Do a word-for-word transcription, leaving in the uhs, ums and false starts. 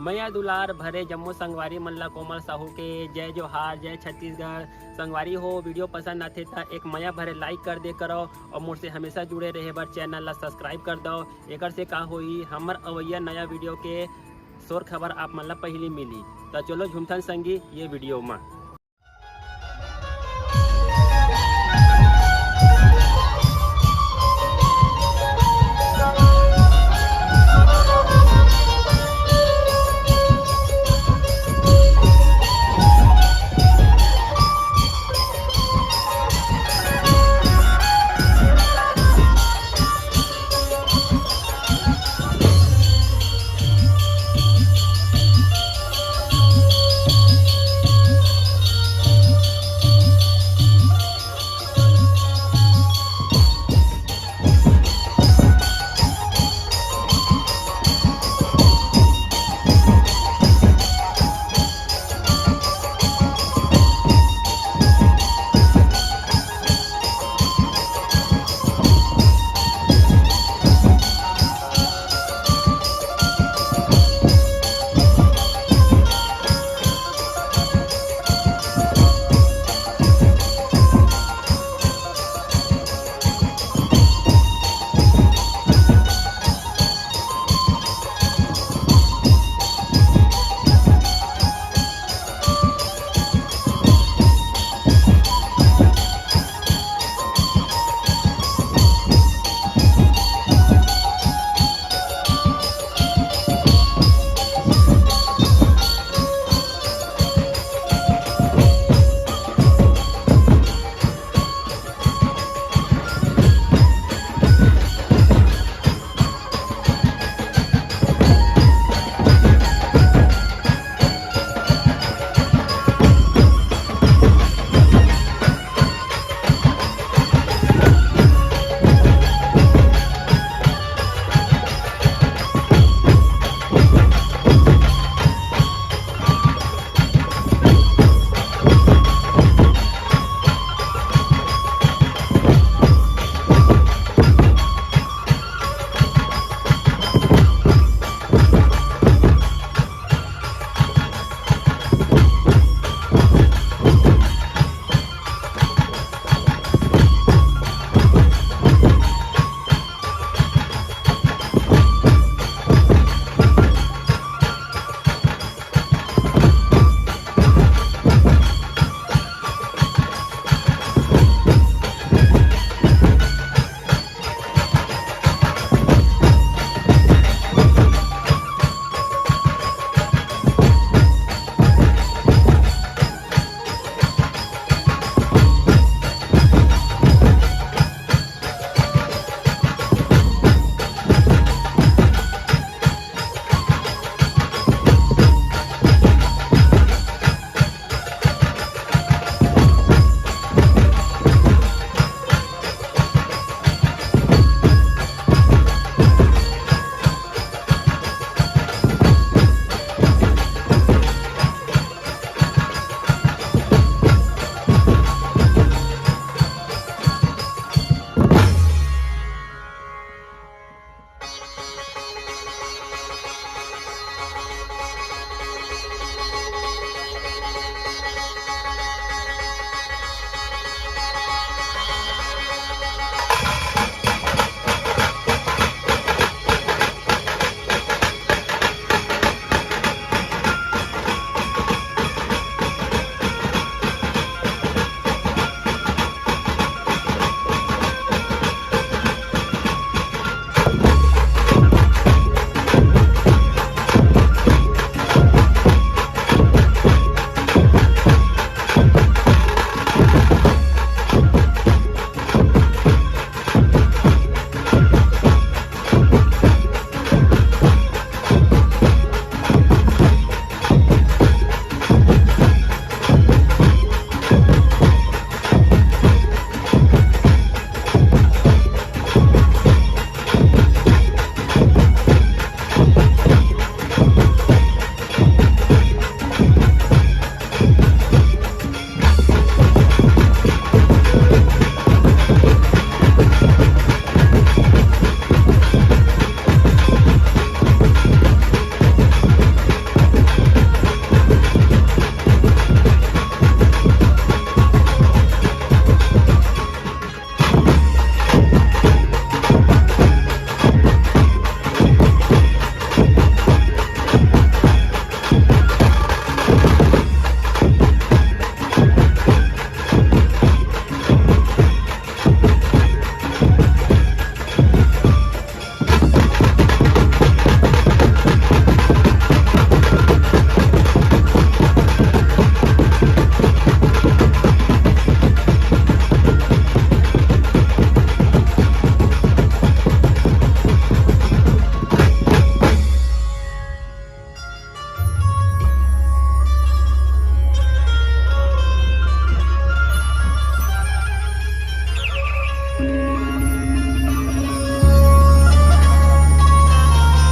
मया दुलार भरे जम्मो संगवारी मन ला कोमल साहू के जय जोहार, जय छत्तीसगढ़। संगवारी हो, वीडियो पसंद आथे त एक मया भरे लाइक कर दे करो और मोर से हमेशा जुड़े रहे बर चैनल ला सब्सक्राइब कर दो। एकर से का होही, हमर अवैया नया वीडियो के शोर खबर आप मन ला पहली मिली। त चलो झूमथन संगी ये वीडियो मा।